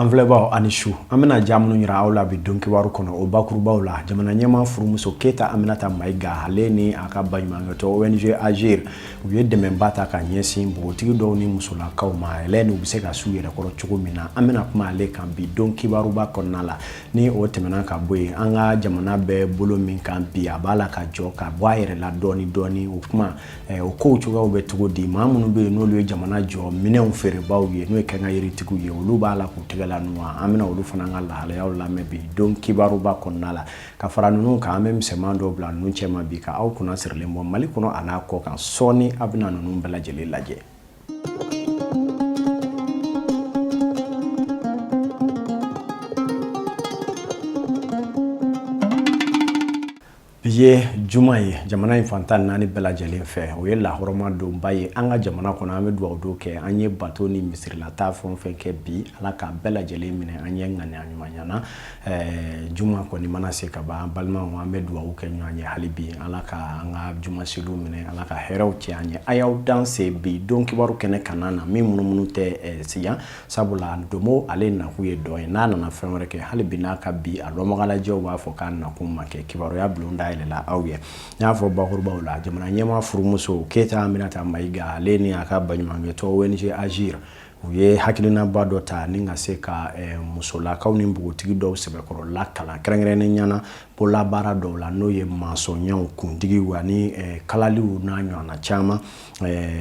An filɛbaaw ani su, an bɛna ja minnu yira aw la bi don kibaru kɔnɔ, o bakurubaw la, jamana ɲɛmaa furumuso Keyita Aminata Mayiga, ale ni a ka baɲumankɛtɔn ONG Agir, u ye dɛmɛba ta ka ɲɛsin npogotigi dɔw ni musolakaw ma, yɛlɛ u bɛ se ka s'u yɛrɛ kɔrɔ cogo min na. An bɛna kuma ale kan bi don kibaruba kɔnɔna la. Ni o tɛmɛna ka bɔ yen, an ka jamana bɛ bolo min kan bi, a b'a la ka jɔ ka bɔ a yɛrɛ la dɔɔni dɔɔni. O kuma, o kow cogoyaw bɛ cogo di? Maa minnu bɛ yen n'olu ye jamana jɔ minɛnw feerebaaw ye, n'o ye kɛnkayeritigiw ye, olu b'a la k'u tɛgɛ lanu wa? An bɛna olu fana ka lahalayaw lamɛn bi don kibaruba kɔnɔna la. Ka fara ninnu kan, an bɛ misɛnman dɔw bila ninnu cɛma bi ka aw kunna sirilen bɔ Mali kɔnɔ a n'a kɔ kan. Sɔɔni a bɛna ninnu bɛɛ lajɛlen lajɛ. Bi ye juma ye jamana in fan 14 bɛɛ lajɛlen fɛ. O ye lahɔrɔma donba ye an ka jamana kɔnɔ. An bɛ dugawu don kɛ. An ye bato ni misirilata fɛn o fɛn kɛ bi, Ala k'a bɛɛ lajɛlen minɛ an ye ŋaniya ɲuman na. Juma kɔni mana se ka ban, an balimaw, an bɛ dugawu kɛ ɲɔgɔn ye hali bi, Ala ka an ka juma seliw minɛ, Ala ka hɛrɛw cɛ an ye. A y'aw danse bi don kibaru kɛnɛ kana na min munumunu tɛ siyan, sabula domo ale nakun ye dɔn ye. N'a nana fɛn wɛrɛ kɛ hali bi, n'a ka bi a lɔnbagalajɛw b'a fɔ k'a nakun ma kɛ. Kibaruya bulon dayɛlɛla aw ye. N y'a fɔ bakurubaw la, jamana ɲɛmaa furumuso Keyita Aminata Mayiga, ale ni a ka baɲumankɛtɔn ONG Agir, u ye hakilinaba dɔ ta ni ka se ka musolakaw ni npogotigi dɔw sɛbɛkɔrɔ lakalan, kɛrɛnkɛrɛnnenya na bololabaara dɔw la, n'o ye masɔnyaw kuntigiw ani kalaliw n'a ɲɔgɔnna caman,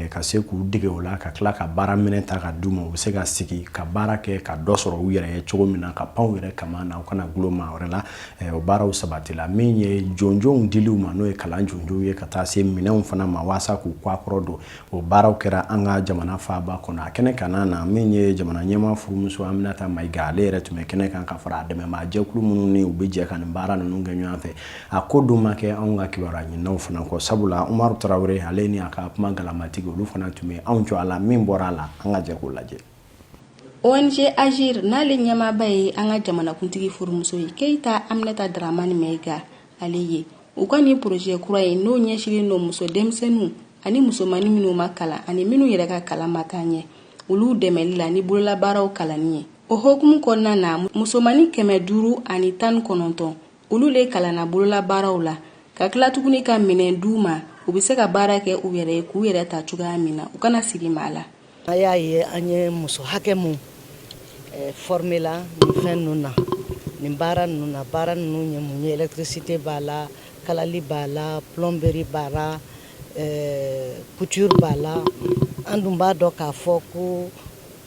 ka se k'u dege o la, ka tila ka baara minɛ ta ka d'u ma, u bɛ se ka sigi ka baara kɛ ka dɔ sɔrɔ u yɛrɛ ye cogo min na, ka pan u yɛrɛ kama na, u kana gulon maa wɛrɛ la. O baaraw sabatila min ye jonjonw diliw ma, n'o ye kalan jonjonw ye, ka taa se minɛnw fana ma walasa k'u kɔ akɔrɔ don. O baaraw kɛra an ka jamana faaba kɔnɔ. A kɛnɛ kana na, min ye jamana ɲɛmaa furumuso Aminata Mayiga, ale yɛrɛ tun bɛ kɛnɛ kan ka fara a dɛmɛbaa jɛkulu minnu ni u bɛ jɛ ka nin baara ninnu kɛ ɲɔgɔn fɛ. A ko dun ma kɛ anw ka kibaruya ɲininaw fana kɔ, sabula Umaru Tarawele, ale ni a ka kuma galamatigi, olu fana tun bɛ anw jɔ a la. Min bɔra a la, an ka jɛ k'o lajɛ. ONG Agir n'ale ɲɛmaaba ye an ka jamanakuntigi furumuso ye Keyita Aminata Dramani Mayiga, ale ye u ka nin projet kura ye, n'o ɲɛsinnen don muso denmisɛnninw ani musomannin minnu ma kalan ani minnu yɛrɛ ka kalan ma taa ɲɛ, olu dɛmɛli la ni bololabaaraw kalanni ye. O hokumu kɔnɔna na, musomannin 519, olu le kalanna bololabaaraw la, ka tila tuguni ka minɛn d'u ma, u bɛ se ka baara kɛ u yɛrɛ ye k'u yɛrɛ ta cogoya min na, u kana sigi maa la. A y'a ye an ye muso hakɛ mun formé la nin fɛn ninnu na, nin baara ninnu na, baara ninnu ye mun ye? Électricité b'a la, kalali b'a la, plomberie b'a la, couture b'a la. An dun b'a dɔn k'a fɔ ko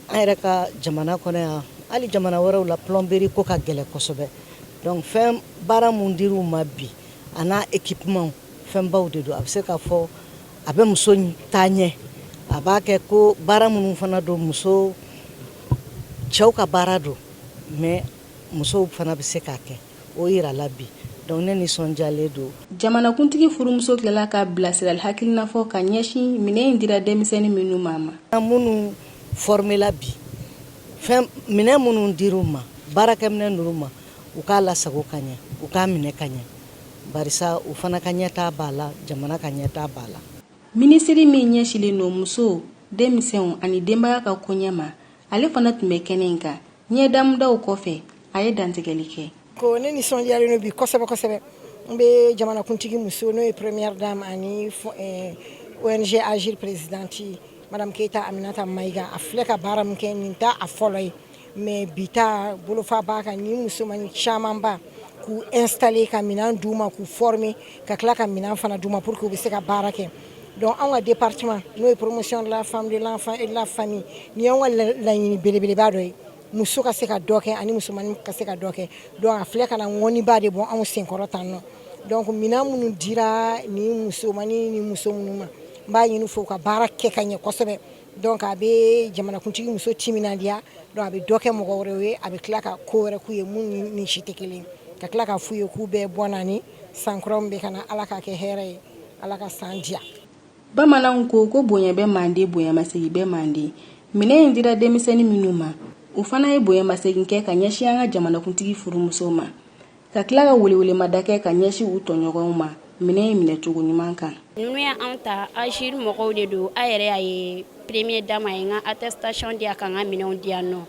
an yɛrɛ ka jamana kɔnɔ yan, hali jamana wɛrɛw la, plomberie ko ka gɛlɛn kosɛbɛ. Donc fɛn baara mun dir'u ma bi, a n'a équipement, fɛnbaw de don. A bɛ se k'a fɔ a bɛ muso taa ɲɛ, a b'a kɛ ko baara minnu fana don, muso cɛw ka baara don, mais musow fana bɛ se k'a kɛ, o yirala bi. Donc ne nisɔndiyalen don. Jamanakuntigi furumuso tilala ka bilasirali hakilina fɔ ka ɲɛsin minɛn in dira denmisɛnnin minnu ma. Minnu formé la bi, fɛn minɛn minnu dir'u ma, baarakɛminɛn ninnu ma, u k'a lasago ka ɲɛ, u k'a minɛ ka ɲɛ, barisa u fana ka ɲɛtaa b'a la, jamana ka ɲɛtaa b'a la. Minisiri min ɲɛsinnen don muso, denmisɛnw ani denbaya ka koɲɛ ma, ale fana tun bɛ kɛnɛ in kan. Ɲɛdamudaw kɔfɛ, a ye dantigɛli kɛ. Ko ne nisɔndiyalen don bi kosɛbɛ kosɛbɛ. N bɛ jamanakuntigi muso, n'o ye première dame, ani ONG Agir présidente, madame Keyita Aminata Mayiga. A filɛ ka baara min kɛ nin, t'a a fɔlɔ ye, mais bi ta bolofa b'a kan. Ni musomanin camanba k'u installer, ka minɛn d'u ma, k'u former, ka tila ka minɛn fana d'u ma pour que u bɛ se ka baara kɛ. Donc anw ka département, n'o ye promotion de la femme, de l'enfant et de la famille, nin y'anw ka laɲini belebeleba dɔ ye, muso ka se ka dɔ kɛ ani musomanin ka se ka dɔ kɛ. Donc a filɛ ka na ŋɔniba de bɔ anw senkɔrɔ tan nɔ. Donc minɛn minnu dira ni musomanin ni muso minnu ma, n b'a ɲini fɛ u ka baara kɛ ka ɲɛ kosɛbɛ. Donc a bɛ jamanakuntigi muso timinandiya. Donc a bɛ dɔ kɛ mɔgɔ wɛrɛw ye, a bɛ tila ka ko wɛrɛ k'u ye mun ni nin si tɛ kelen, ka tila ka f'u ye k'u bɛɛ bɔ naani san kura min bɛ ka na, Ala k'a kɛ hɛrɛ ye, Ala ka san diya. Bamananw ko ko bonya bɛ manden, bonyamasegin bɛ manden. Minɛn in dira denmisɛnnin minnu ma, u fana ye bonyamasegin kɛ ka ɲɛsin an ka jamanakuntigi furumuso ma, ka tila ka welewelemada kɛ ka ɲɛsin u tɔɲɔgɔnw ma minɛn in minɛcogo ɲuman kan. Ninnu ye anw ta, Agir mɔgɔw de don. A yɛrɛ y'a ye, première dame ye n ka attestation di yan, ka n ka minɛnw di yan nɔ.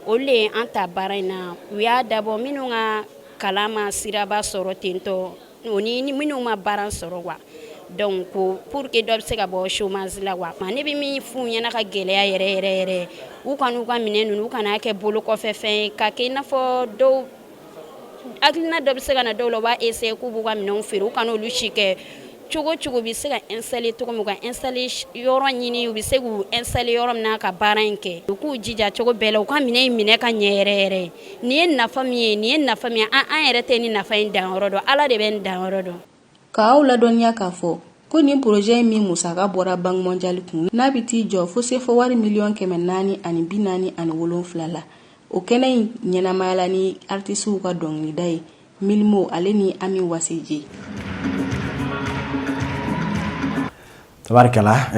Olu le ye an ta baara in na. U y'a dabɔ minnu ka kalan ma siraba sɔrɔ tentɔ, o ni minnu ma baara sɔrɔ quoi. Donc ko pour que dɔ bɛ se ka bɔ chômage la quoi. Ne bɛ min f'u ɲɛna ka gɛlɛya yɛrɛ yɛrɛ yɛrɛ, u kan'u ka minɛn ninnu, u kana kɛ bolo kɔfɛ fɛn ye, ka kɛ i n'a fɔ dɔw hakilina dɔ bɛ se ka na dɔw la, u b'a essayer k'u b'u ka minɛnw feere. U kana olu si kɛ. Cogo cogo bɛ se ka installer cogo min, u ka installer yɔrɔ ɲini, u bɛ se k'u installer yɔrɔ min na ka baara in kɛ. U k'u jija cogo bɛɛ la, u ka minɛn in minɛ ka ɲɛ yɛrɛ yɛrɛ. Nin ye nafa min ye, nin ye nafa min ye, an yɛrɛ tɛ ni nafa in danyɔrɔ dɔn, Ala de bɛ nin danyɔrɔ dɔn. K'aw ladɔnniya k'a fɔ ko nin projet min musaka bɔra Banque mondiale kun, n'a bɛ t'i jɔ fo sefa wari 447 miliyɔn la. O kɛnɛ in ɲɛnamayala ni artisiw ka dɔnkilida ye, Milimo ale ni Ami Waseje. Tabarikala,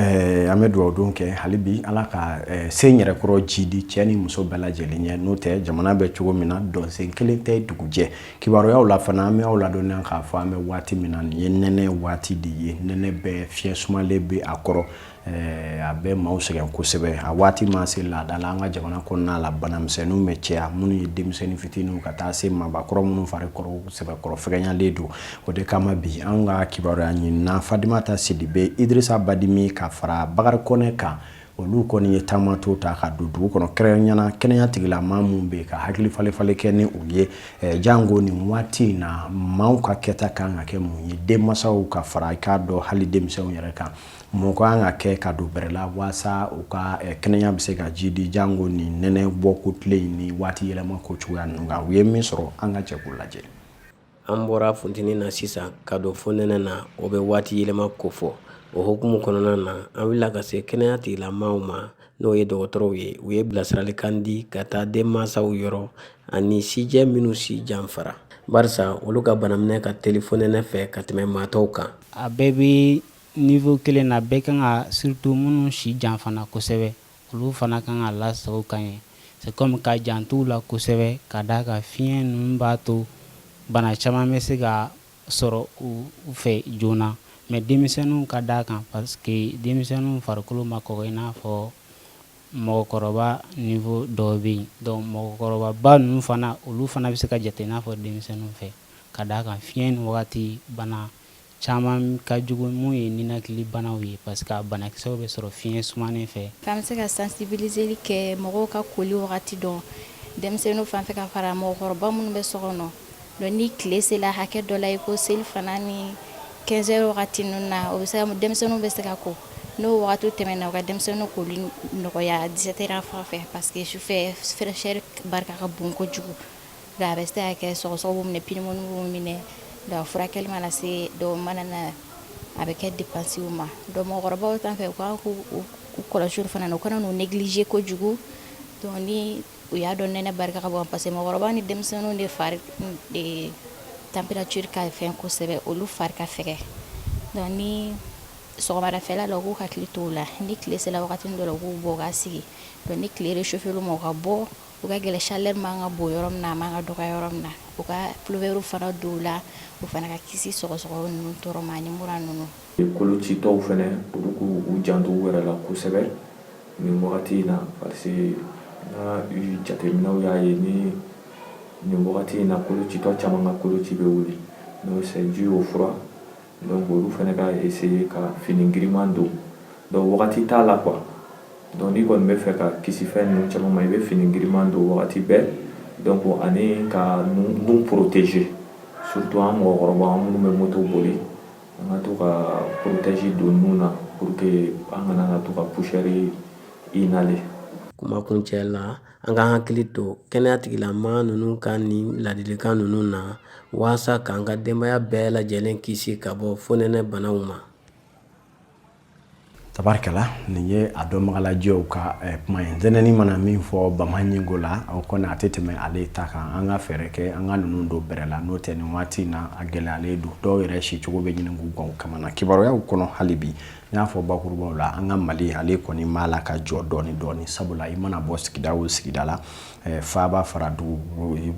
an bɛ dugawu don kɛ hali bi, Ala ka se yɛrɛkɔrɔ jidi cɛ ni muso bɛɛ lajɛlen ye. N'o tɛ, jamana bɛ cogo min na, dɔnsen kelen tɛ dugujɛ. Kibaruyaw la fana, an bɛ aw ladɔnniya k'a fɔ an bɛ waati min na, nin ye nɛnɛ waati de ye. Nɛnɛ bɛ fiɲɛ sumalen bɛ a kɔrɔ, a bɛ maaw sɛgɛn kosɛbɛ. A waati ma se laada la, an ka jamana kɔnɔna la, banamisɛnninw bɛ caya, minnu ye denmisɛnnin fitininw ka taa se maabakɔrɔ minnu fari kɔrɔ sɛbɛkɔrɔ fɛgɛnyalen don. O de kama bi, an ka kibaruya ɲinina Fadimata Sidibe, Idirisa Badimi ka fara Bakari Kɔnɛ kan, olu kɔni ye taamato ta ka don dugu kɔnɔ, kɛrɛnkɛrɛnnenya kɛnɛya tigilamaa minnu bɛ ka hakili falefale kɛ ni u ye. Jango nin waati in na, maaw ka kɛta kan ka kɛ mun ye, denmansaw ka fara i k'a dɔn hali denmisɛnw yɛrɛ kan, mun ka kan ka kɛ ka don bɛrɛ la walasa u ka kɛnɛya bɛ se ka jidi, jango nin nɛnɛ bɔ ko tile in ni waati yɛlɛma ko cogoya ninnu kan. U ye min sɔrɔ, an ka jɛ k'o lajɛ. An bɔra funteni na sisan ka don fonɛnɛ na, o bɛ waati yɛlɛma kofɔ. O hukumu kɔnɔna na, an wulila ka se kɛnɛya tigilamaaw ma, n'o ye dɔgɔtɔrɔw ye. U ye bilasiralikan di ka taa denmansaw yɔrɔ ani sijɛ minnu si janfara, barisa olu ka banaminɛ ka teli fonɛnɛ fɛ ka tɛmɛ maa tɔw kan. A bɛɛ bɛ niveau kelen na, bɛɛ kan ka, surtout minnu si janfana kosɛbɛ, olu fana kan ka lasago ka ɲɛ. C'est comme ka janto u la kosɛbɛ, ka d'a kan fiɲɛ ninnu b'a to bana caman bɛ se ka sɔrɔ u fɛ joona. Mais denmisɛnninw ka d'a kan, parce que denmisɛnninw farikolo ma kɔgɔ i n'a fɔ mɔgɔkɔrɔba niveau dɔw bɛ yen. Donc mɔgɔkɔrɔbaba ninnu fana, olu fana bɛ se ka jate i n'a fɔ denmisɛnninw fɛ, ka d'a kan fiɲɛ ni wagati bana caman ka jugu, mun ye ninakili banaw ye, parce que a banakisɛw bɛ sɔrɔ fiɲɛ sumanen fɛ. An bɛ se ka sensibiliser kɛ mɔgɔw ka koli wagati dɔn, denmisɛnninw fan fɛ ka fara mɔgɔkɔrɔba minnu bɛ so kɔnɔ. Donc ni tile sera hakɛ dɔ la, i ko seli fana ni 15 heures wagati ninnu na, o bɛ se ka denmisɛnninw bɛ se ka ko. N'o wagati tɛmɛna, u ka denmisɛnninw koli nɔgɔya 17 heures fan fɛ, parce que sufɛ fraîcheur barika ka bon kojugu. Donc a bɛ se ka kɛ sɔgɔsɔgɔ b'u minɛ, pneumonie b'u minɛ. Donc furakɛli mana se, dɔw mana na, a bɛ kɛ dépense u ma. Donc mɔgɔkɔrɔbaw ta fɛ, u kan k'u kɔlɔsi fana na, u kana n'u négliger kojugu. Donc ni u y'a dɔn nɛnɛ barika ka bon, parce que mɔgɔkɔrɔba ni denmisɛnninw de fari de température ka fɛn kosɛbɛ, olu fari ka fɛgɛ. Donc ni sɔgɔmadafɛla la, u k'u hakili to o la. Ni tile sera wagati dɔ la, u k'u bɔ u ka sigi. Donc ni tile réchauffé ma, u ka bɔ, u ka gɛlɛ, chaleur man ka bon yɔrɔ min na, a man ka dɔgɔya yɔrɔ min na, u ka pullover fana don u la, u fana ka kisi sɔgɔsɔgɔ ninnu tɔɔrɔ ma ani mura ninnu. Kolocitɔw fɛnɛ, olu k'u janto u yɛrɛ la kosɛbɛ nin wagati in na, parce que n ka jateminɛw y'a ye ni nin wagati in na, kolocitɔ caman ka koloci bɛ wuli, n'o c'est dû au froid. Donc olu fɛnɛ ka essayer ka fini giriman don. Donc wagati t'a la quoi. Donc n'i kɔni bɛ fɛ ka kisi fɛn ninnu caman ma, i bɛ fini giriman don wagati bɛɛ. Donc ani ka nun protéger, surtout an mɔgɔkɔrɔba, an minnu bɛ moto boli, an ka to ka protège don nun na pour que an kana na to ka poussière inhaler. Kumakuncɛ la, an ka hakili to kɛnɛya tigilamaa ninnu ka nin ladilikan ninnu na, waasa k'an ka denbaya bɛɛ lajɛlen kisi ka bɔ fonɛnɛ banaw ma. Tabarikala, nin ye a dɔnbagalajɛw ka kuma ye. Ntɛnɛni mana min fɔ bama ɲingo la, o kɔni a tɛ tɛmɛ ale ta kan. An ka fɛɛrɛ kɛ, an ka ninnu don bɛrɛ la, n'o tɛ nin waati in na, a gɛlɛyalen don. Dɔw yɛrɛ sicogo bɛ ɲini k'u gan u kamana. Kibaruyaw kɔnɔ hali bi, n y'a fɔ bakurubaw la, an ka Mali ale kɔni b'a la ka jɔ dɔɔni dɔɔni, sabula i mana bɔ sigida o sigida la, faaba fara dugu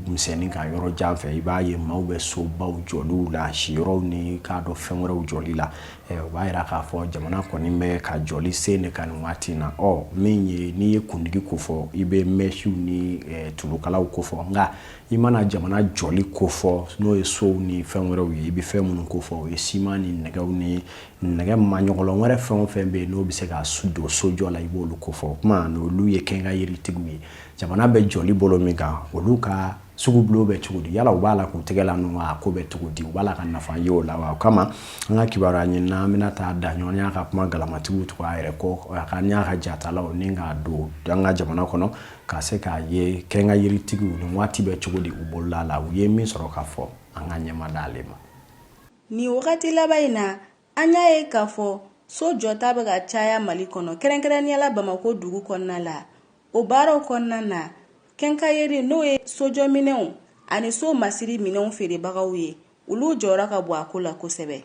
misɛnnin kan, yɔrɔ jan fɛ, i b'a ye maaw bɛ sobaw jɔliw la, siyɔrɔw ni k'a dɔn fɛn wɛrɛw jɔli la. O b'a yira k'a fɔ jamana kɔni bɛ ka jɔli sen de kan nin waati in na. Ɔ min ye, n'i ye kundigi kofɔ, i bɛ mèches ni tulukalaw kofɔ, nka i mana jamana jɔli kofɔ, n'o ye sow ni fɛn wɛrɛw ye, i bɛ fɛn minnu kofɔ, o ye siman ni nɛgɛw ni nɛgɛ maɲɔgɔlɔn wɛrɛ fɛn o fɛn bɛ yen n'o bɛ se ka don sojɔ la, i b'olu kofɔ. O kuma n'olu ye quincailleritigiw ye, jamana bɛ jɔli bolo min kan, olu ka sugubulon bɛ cogo di? Yala u b'a la k'u tɛgɛ la nɔ, a ko bɛ cogo di? U b'a la ka nafa ye o la wa? O kama an ka kibaruya ɲinina an bɛna taa da ɲɔgɔnya ka kuma galamatigiw tugu a yɛrɛ kɔ, a ka n'a ka jatalaw ni k'a don an ka jamana kɔnɔ ka se k'a ye quincailleritigiw nin waati bɛ cogo di u bolola la. U ye min sɔrɔ ka fɔ, an ka ɲɛma d'ale ma. Nin wagati laban in na, an y'a ye k'a fɔ so jɔta bɛ ka caya Mali kɔnɔ, kɛrɛnkɛrɛnnenya la Bamakɔ dugu kɔnɔna la. O baaraw kɔnɔna na, quincaillerie, n'o ye sojɔminɛnw ani so masiri minɛnw feerebagaw ye, olu jɔyɔrɔ ka bon a ko la kosɛbɛ.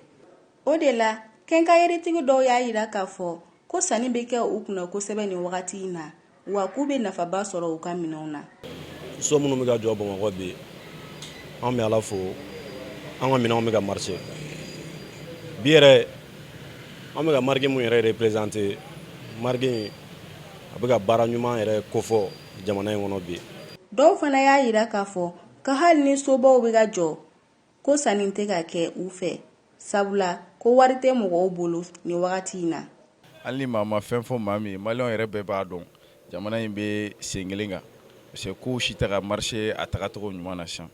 O de la, quincailleritigi dɔw y'a yira k'a fɔ ko sanni bɛ kɛ u kunna kosɛbɛ nin wagati in na, wa k'u bɛ nafaba sɔrɔ u ka minɛnw na. So minnu bɛ ka jɔ Bamakɔ bi, an bɛ Ala fo, an ka minɛnw bɛ ka marcher bi yɛrɛ. An bɛ ka marque mun yɛrɛ représenter, marque in a bɛ ka baara ɲuman yɛrɛ kofɔ jamana in kɔnɔ bi. Dɔw fana y'a yira k'a fɔ ka hali ni sobaw bɛ ka jɔ, ko sanni tɛ ka kɛ u fɛ, sabula ko wari tɛ mɔgɔw bolo nin wagati in na. Hali ni maa ma fɛn fɔ maa min ye, maliyɛnw yɛrɛ bɛɛ b'a dɔn jamana in bɛ sen kelen kan, parce que kow si tɛ ka marcher a tagacogo ɲuman na sisan.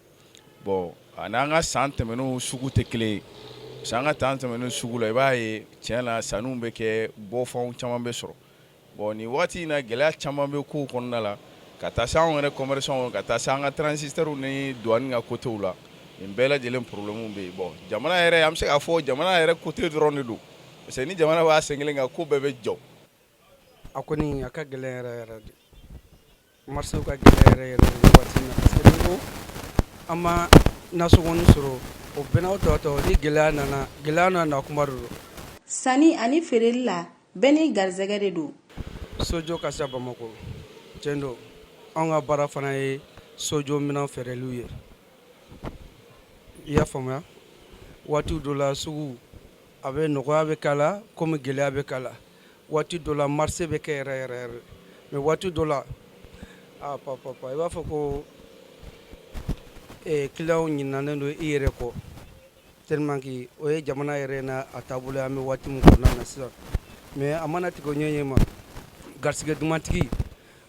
Bon, ani an ka san tɛmɛnenw sugu tɛ kelen ye, parce que an ka san tɛmɛnenw sugu la, i b'a ye tiɲɛ na sanniw bɛ kɛ, bɔfanw caman bɛ sɔrɔ. Bon, nin waati in na, gɛlɛya caman bɛ kow kɔnɔna la, ka taa se anw yɛrɛ commerçants, ka taa se an ka transitaires ni douane ka côté la, nin bɛɛ lajɛlen problème bɛ yen. Bon, jamana yɛrɛ, an bɛ se k'a fɔ jamana yɛrɛ côté dɔrɔn de don, parce que ni jamana b'a sen kelen kan, ko bɛɛ bɛ jɔ. A kɔni a ka gɛlɛn yɛrɛ yɛrɛ de, marché ka gɛlɛn yɛrɛ yɛrɛ nin waati in na, parce que ni ko an ma nasɔngɔni sɔrɔ, o bɛɛ n'aw tɔ tɔ ni gɛlɛya nana, gɛlɛya nana kuma de don. Sanni ani feereli la, bɛɛ n'i garisɛgɛ de don. Sojɔ ka ca Bamakɔ, tiɲɛ don. Anw ka baara fana ye sojɔ minɛn feereliw ye, i y'a faamuya. Waati dɔ la, sugu a bɛ nɔgɔya bɛ k'a la komi gɛlɛya bɛ k'a la. Waati dɔ la, marché bɛ kɛ yɛrɛ yɛrɛ yɛrɛ, mais waati dɔ la, a papa, i b'a fɔ ko clients ɲinɛnen don i yɛrɛ kɔ, tellement que o ye jamana yɛrɛ n'a a taabolo ye an bɛ waati min kɔnɔna na sisan. Mais a mana tigɛ o ɲɛ ɲɛ ma, garisɛgɛ dumantigi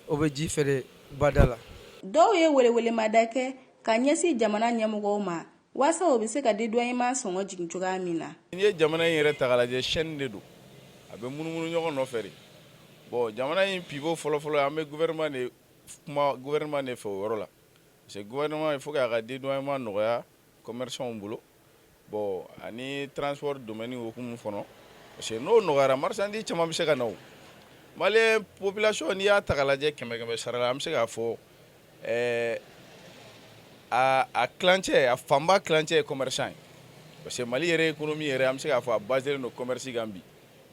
o bɛ ji feere bada la. Dɔw ye welewelemada kɛ ka ɲɛsin jamana ɲɛmɔgɔw ma waasa o bɛ se ka dédouanement sɔngɔ jigin cogoya min na. N'i ye jamana in yɛrɛ ta k'a lajɛ, chaîne de don, a bɛ munumunu ɲɔgɔn nɔfɛ de. Bon, jamana in pivot fɔlɔfɔlɔ, an bɛ gouvernement de kuma, gouvernement de fɛ o yɔrɔ la, parce que gouvernement, il faut k'a ka dédouanement nɔgɔya commerçants bolo. Bon, ani transport domaine hukumu kɔnɔ, parce que n'o nɔgɔyara, marchandise caman bɛ se ka na. O malien population, n'i y'a ta k'a lajɛ, kɛmɛ kɛmɛ sara la, an bɛ se k'a fɔ a tilancɛ, a fanba tilancɛ ye commerçant ye, parce que Mali yɛrɛ économie yɛrɛ, an bɛ se k'a fɔ a basé don commerce kan bi,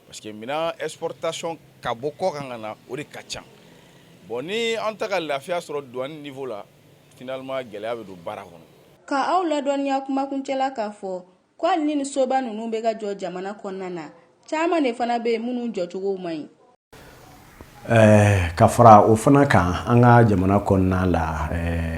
parce que minɛn exportation ka bɔ kɔ kan ka na, o de ka ca. Bon, ni an ta ka lafiya sɔrɔ douane niveau la, finalement gɛlɛya bɛ don baara kɔnɔ. Ka aw ladɔnniya kumakuncɛla k'a fɔ ko hali ni soba ninnu bɛ ka jɔ jamana kɔnɔna na, caman de fana bɛ yen minnu jɔcogo man ɲi. Ka fara o fana kan, an ka jamana kɔnɔna la,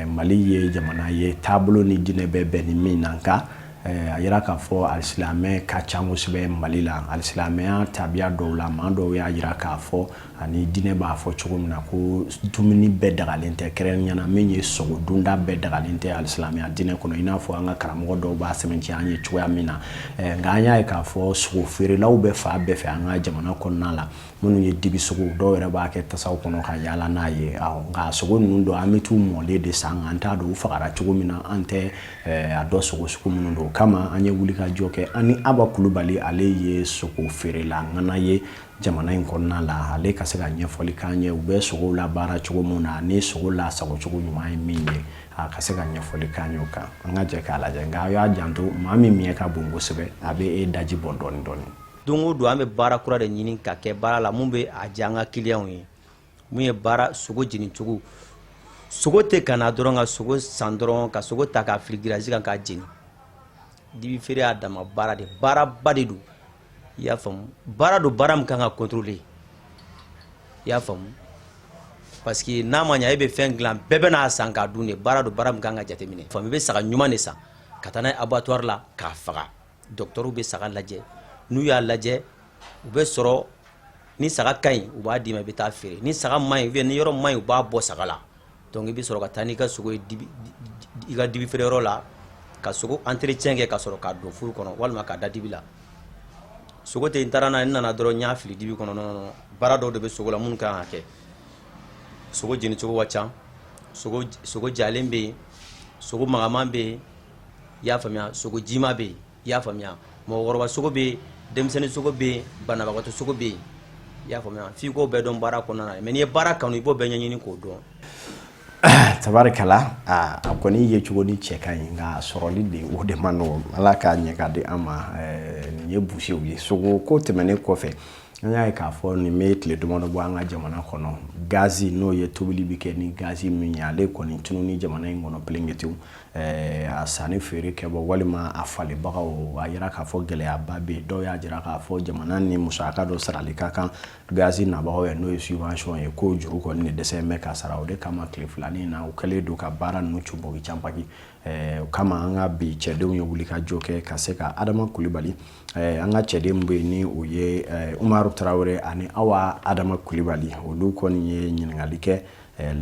Mali ye jamana ye taabolo ni diinɛ bɛɛ bɛn ni min na, nka a yira k'a fɔ alisilamɛ ka ca kosɛbɛ Mali la. Alisilamɛya tabiya dɔw la, maa dɔw y'a yira k'a fɔ ani diinɛ b'a fɔ cogo min na ko dumuni bɛɛ dagalen tɛ, kɛrɛnkɛrɛnnenya la min ye sogo dunda bɛɛ dagalen tɛ alisilamɛya diinɛ kɔnɔ, i n'a fɔ an ka karamɔgɔ dɔw b'a sɛbɛntiya an ye cogoya min na. Nka an y'a ye k'a fɔ sogo feerelaw bɛ fan bɛɛ fɛ an ka jamana kɔnɔna la, minnu ye dibi sogo, dɔw yɛrɛ b'a kɛ tasaw kɔnɔ ka yaala n'a ye. Nka sogo ninnu dɔw, an bɛ t'u mɔlen de san, an t'a dɔn u fagara cogo min na, an tɛ a dɔn sogo sugu minnu don. O kama an ye wulikajɔ kɛ an ni Aba Kulubali, ale ye sogo feerela ŋana ye jamana in kɔnɔna la, ale ka se ka ɲɛfɔli k'an ye u bɛ sogow labaara cogo min na ni sogo lasago cogo ɲuman ye min ye, a ka se ka ɲɛfɔli k'an ye o kan. An ka jɛ k'a lajɛ. Nka aw y'a janto, maa min miɲɛ ka bon kosɛbɛ, a bɛ e daji bɔ dɔɔni dɔɔni. Don o don, an bɛ baara kura de ɲini ka kɛ baara la mun bɛ a diya an ka clients ye. Mun ye baara sogo jeni cogo, sogo tɛ ka na dɔrɔn ka sogo san dɔrɔn, ka sogo ta k'a fili grillage kan k'a jeni. Dibi feere y'a dama baara de, baaraba de don. I y'a faamu, baara don, baara min kan ka contrôler. I y'a faamu, parce que n'a ma ɲa, e bɛ fɛn dilan, bɛɛ bɛ n'a san k'a dun de. Baara don, baara min kan ka jateminɛ. Faamu, i bɛ saga ɲuman de san ka taa n'a ye abattoir la k'a faga. Dɔgɔtɔrɔw bɛ saga lajɛ. N'u y'a lajɛ, u bɛ sɔrɔ ni saga ka ɲi, u b'a d'i ma, i bɛ taa feere. Ni saga man ɲi ou bien ni yɔrɔ man ɲi, u b'a bɔ saga la. Donc i bɛ sɔrɔ ka taa n'i ka sogo ye dibi, i ka dibi feereyɔrɔ la, ka sogo entretien kɛ, ka sɔrɔ k'a don four kɔnɔ walima k'a da dibi la. Sogo tɛ n taara n'a ye, n nana dɔrɔn, n y'a fili dibi kɔnɔ. Non, non, baara dɔw de bɛ sogo la minnu kan ka kɛ. Sogo jeni cogo ka ca. Sogo jalen bɛ yen, sogo magaman bɛ yen, i y'a faamuya, sogo jima bɛ yen, i y'a faamuya, mɔgɔkɔrɔba sogo bɛ yen, denmisɛnnin sogo bɛ yen, banabagatɔ sogo bɛ yen, i y'a faamuya. F'i k'o bɛɛ dɔn baara kɔnɔna na. Mais n'i ye baara kanu, i b'o bɛɛ ɲɛɲini k'o dɔn. Tabarikala, a kɔni ye cogo ni cɛ ka ɲi, nka sɔrɔli de, o de ma nɔgɔn. Ala k'a ɲɛ ka di an ma. Nin ye busew ye. Sogo ko tɛmɛnen kɔfɛ, an y'a ye k'a fɔ nin bɛ tile damadɔ bɔ an ka jamana kɔnɔ, gazi, n'o ye tobili bɛ kɛ ni gazi min ye, ale kɔni tununi jamana in kɔnɔ pelenketewu. A sanni feere kɛbɔ walima a falebagaw, a yira k'a fɔ gɛlɛyaba bɛ yen. Dɔw y'a jira k'a fɔ jamana ni musaka dɔ sarali ka kan gazi nabagaw ye, n'o ye subvention ye, k'o juru kɔni de dɛsɛ bɛ ka sara. O de kama tile filanin na, u kɛlen don ka baara ninnu cunbɔgi canpaki. O kama an ka bi cɛdenw ye wuli ka jɔ kɛ ka se ka Adama Kulibali, an ka cɛden bɛ yen, ni o ye Umaru Tarawele ani Awa Adama Kulibali, olu kɔni ye ɲininkali kɛ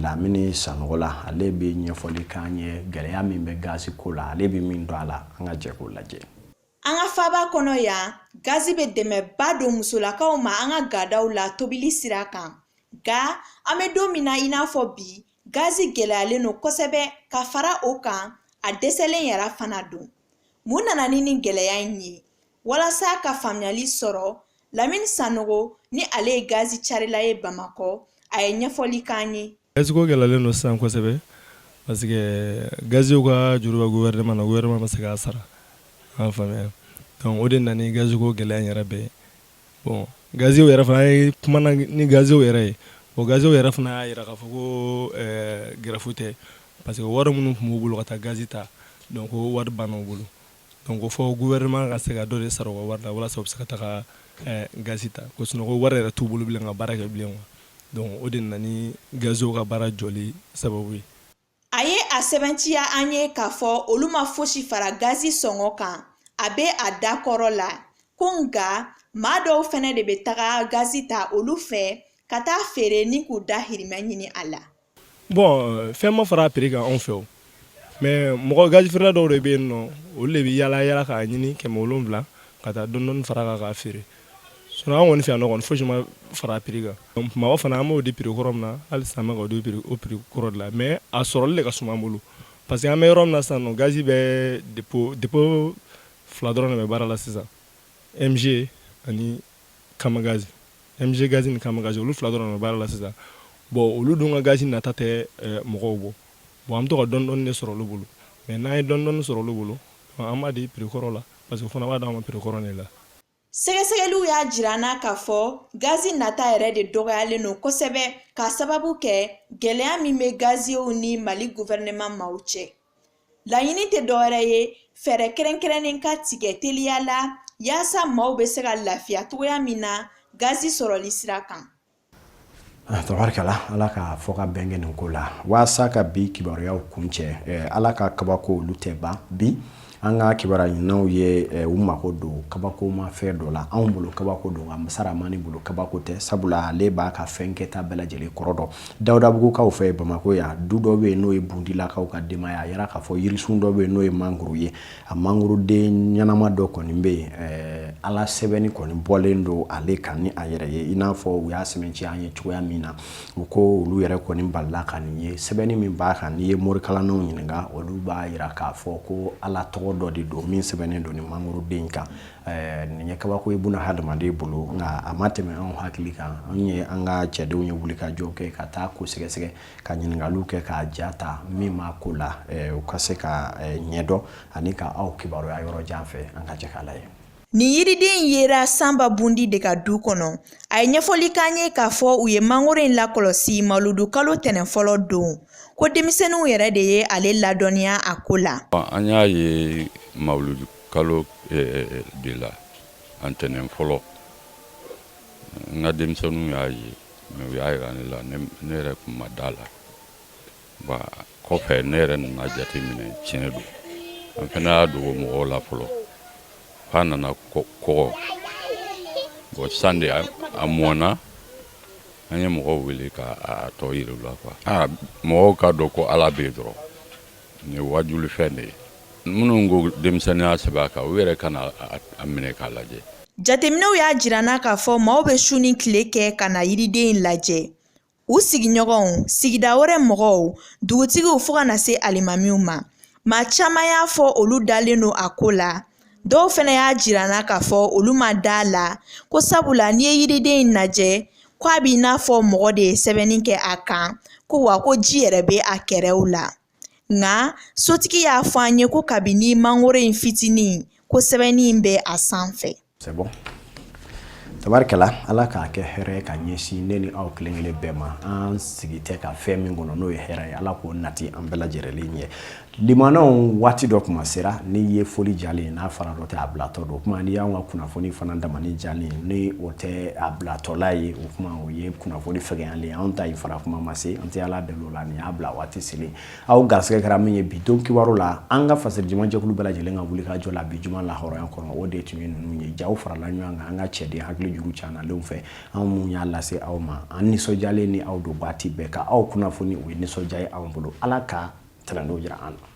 Lamini Sanogo la. Ale bɛ ɲɛfɔli k'an ye gɛlɛya min bɛ gazi ko la, ale bɛ min dɔn a la. An ka jɛ k'o lajɛ. An ka faaba kɔnɔ yan, gazi bɛ dɛmɛba don musolakaw ma an ka gadaw la tobili sira kan. Nka an bɛ don min na i n'a fɔ bi, gazi gɛlɛyalen don kosɛbɛ. Ka fara o kan, a dɛsɛlen yɛrɛ fana don. Mun nana ni nin gɛlɛya in ye? Walasa ka faamuyali sɔrɔ, Lamini Sanogo, ni ale ye gazi carila ye Bamakɔ, a ye ɲɛfɔli k'an ye. Gazi ko gɛlɛyalen don sisan kosɛbɛ, parce que gaziw ka juru bɛ gouvernement na, gouvernement ma se k'a sara, an faamuya. Donc o de nana ni gazi ko gɛlɛya in yɛrɛ bɛɛ ye. Bon, gaziw yɛrɛ fana, an ye kumana ni gaziw yɛrɛ ye. Bon, gaziw yɛrɛ fana y'a jira k'a fɔ ko grève tɛ, parce que wari minnu tun b'u bolo ka taa gazi ta, donc ko wari banna u bolo. Donc ko fɔ gouvernement ka se ka dɔ de sara u ka wari la walasa u bɛ se ka taga gazi ta, ko sinon ko wari yɛrɛ t'u bolo bilen ka baara kɛ bilen quoi. Donc o de nana ni gaziw ka baara jɔli sababu ye. A ye a sɛbɛntiya an ye k'a fɔ olu ma fosi fara gazi sɔngɔ kan, a bɛ a da kɔrɔ la ko. Nka maa dɔw fɛnɛ de bɛ taga gazi ta olu fɛ ka taa feere ni k'u dahirimɛ ɲini a la. Bon, fɛn ma fara prix kan anw fɛ o, mais mɔgɔ gazi feerela dɔw de bɛ yen nɔ, olu de bɛ yala yala k'a ɲini 700 ka taa dɔɔni dɔɔni fara kan k'a feere. Sinon an kɔni fɛ yan nɔ kɔni, fosi ma fara prix kan. Bamakɔ fana, an b'o di prix kɔrɔ min na, hali sisan an bɛ k'o di o prix kɔrɔ de la, mais a sɔrɔli de ka suma an bolo, parce que an bɛ yɔrɔ min na sisan nɔ, gazi bɛ dépôt fila dɔrɔn de bɛ baara la sisan, MG ani Kamagazi. MG gazi ni Kamagazi, olu fila dɔrɔn de bɛ baara la sisan. Bon, olu dun ka gazi nata tɛ mɔgɔw bɔ. Bon, an bɛ to ka dɔɔni dɔɔni de sɔrɔ olu bolo, mais n'an ye dɔɔni dɔɔni sɔrɔ olu bolo, an b'a di prix kɔrɔ la, parce que o fana b'a d'an ma prix kɔrɔ de la. Sɛgɛsɛgɛliw y'a jira an na k'a fɔ gazi nata yɛrɛ de dɔgɔyalen don kosɛbɛ, k'a sababu kɛ gɛlɛya min bɛ gaziyew ni Mali gouvernement maaw cɛ. Laɲini tɛ dɔwɛrɛ ye, fɛɛrɛ kɛrɛnkɛrɛnnen ka tigɛ teliya la yaasa maaw bɛ se ka lafiya cogoya min na gazi sɔrɔli sira kan. Tabarikala, Ala ka fɔ ka bɛn kɛ nin ko la. Waasa ka bi kibaruyaw kuncɛ, Ala ka kabako olu tɛ ban. Bi an ka kibaruya ɲininaw ye u mako don kabakoma fɛn dɔ la. Anw bolo kabako don, nka Masaramani bolo kabako tɛ, sabula ale b'a ka fɛn kɛta bɛɛ lajɛlen kɔrɔ dɔn. Dawudabugukaw fɛ Bamakɔ yan, du dɔ bɛ yen n'o ye Bundilakaw ka denbaya. A yira k'a fɔ yirisun dɔ bɛ yen n'o ye mangoro ye. A mangoroden ɲɛnama dɔ kɔni bɛ yen, Ala sɛbɛnni kɔni bɔlen don ale kan ni a yɛrɛ ye, i n'a fɔ u y'a sɛbɛntiya an ye cogoya min na. U ko olu yɛrɛ kɔni balila ka nin ye. Sɛbɛnni min b'a kan, n'i ye morikalannaw ɲininka, olu b'a yira k'a fɔ ko Ala tɔgɔ dɔ de don min sɛbɛnnen don nin mangoroden kan. Nin ye kabako ye buna hadamaden bolo, nka a ma tɛmɛ anw hakili kan. An ye an ka cɛdenw ye wuli ka jɔ kɛ ka taa ko sɛgɛsɛgɛ, ka ɲininkaliw kɛ, k'a ja ta min b'a ko la, u ka se ka ɲɛdɔn ani ka aw kibaruya yɔrɔ jan fɛ. An ka jɛ k'a lajɛ. Nin yiriden yera Sanba Bundi de ka du kɔnɔ. A ye ɲɛfɔli k'an ye k'a fɔ u ye mangoro in lakɔlɔsi mawuludu kalo tɛnɛn fɔlɔ don, ko denmisɛnninw yɛrɛ de ye ale ladɔnniya a ko la. An y'a ye mawuludu kalo de la. A ntɛnɛn fɔlɔ, n ka denmisɛnninw y'a ye, mais u y'a yira ne la, ne yɛrɛ tun ma da la. Bon, kɔfɛ ne yɛrɛ nana jateminɛ, tiɲɛ don. An fana y'a dogo mɔgɔw la fɔlɔ f'a nana kɔgɔ. Bon, sisan de a mɔnna, an ye mɔgɔw wele ka a tɔ yira u la quoi. Aa, mɔgɔw k'a dɔn ko Ala bɛ yen dɔrɔn. Nin ye wajulifɛn de ye. Minnu ko denmisɛnninya sɛbɛn a kan, u yɛrɛ ka na a minɛ k'a lajɛ. Jateminɛw y'a jira an na k'a fɔ maaw bɛ su ni tile kɛ ka na yiriden in lajɛ. U sigiɲɔgɔnw, sigida wɛrɛ mɔgɔw, dugutigiw fo ka na se alimamiw ma. Maa caman y'a fɔ olu dalen don a ko la. Dɔw fana y'a jira an na k'a fɔ olu ma da a la ko sabula n'i ye yiriden in lajɛ ko a b'i n'a fɔ mɔgɔ de ye sɛbɛnni kɛ a kan, ko wa ko ji yɛrɛ bɛ a kɛrɛw la. Nka sotigi y'a fɔ an ye ko kabini mangoro in fitinin ko sɛbɛnni in bɛ a sanfɛ. C'est bon. Tabarikɛla, Ala k'a kɛ hɛrɛ ye ka ɲɛsin ne ni aw kelen kelen bɛɛ ma. An sigi tɛ ka fɛn min kɔnɔ, n'o ye hɛrɛ ye, Ala k'o nati an bɛɛ lajɛlen ye. Limanaw, waati dɔ kuma sera, n'i ye foli jalen n'a fara dɔ tɛ a bilatɔ don. O kuma n'i y'anw ka kunnafoni fana damani jalen, ni o tɛ a bilatɔla ye, o kuma o ye kunnafoni fɛgɛyalen. Anw ta in fara kuma ma se, an tɛ Ala deli o la. Nin y'a bila waati selen. Aw garisɛgɛ kɛra min ye bi don kibaru la, an ka fasiri jɛkulu bɛɛ lajɛlen ka wuli ka jɔ la bi juma lahɔrɔnya kɔnɔ, o de tun ye ninnu ye. Jaw farala ɲɔgɔn kan an ka cɛden hakili juru canalenw fɛ. Anw mun y'a lase aw ma, an nisɔndiyalen ni aw don waati bɛɛ ka aw kunnafoni, o ye nisɔndiya ye anw bolo. Ala ka tɛnɛndon jira an na.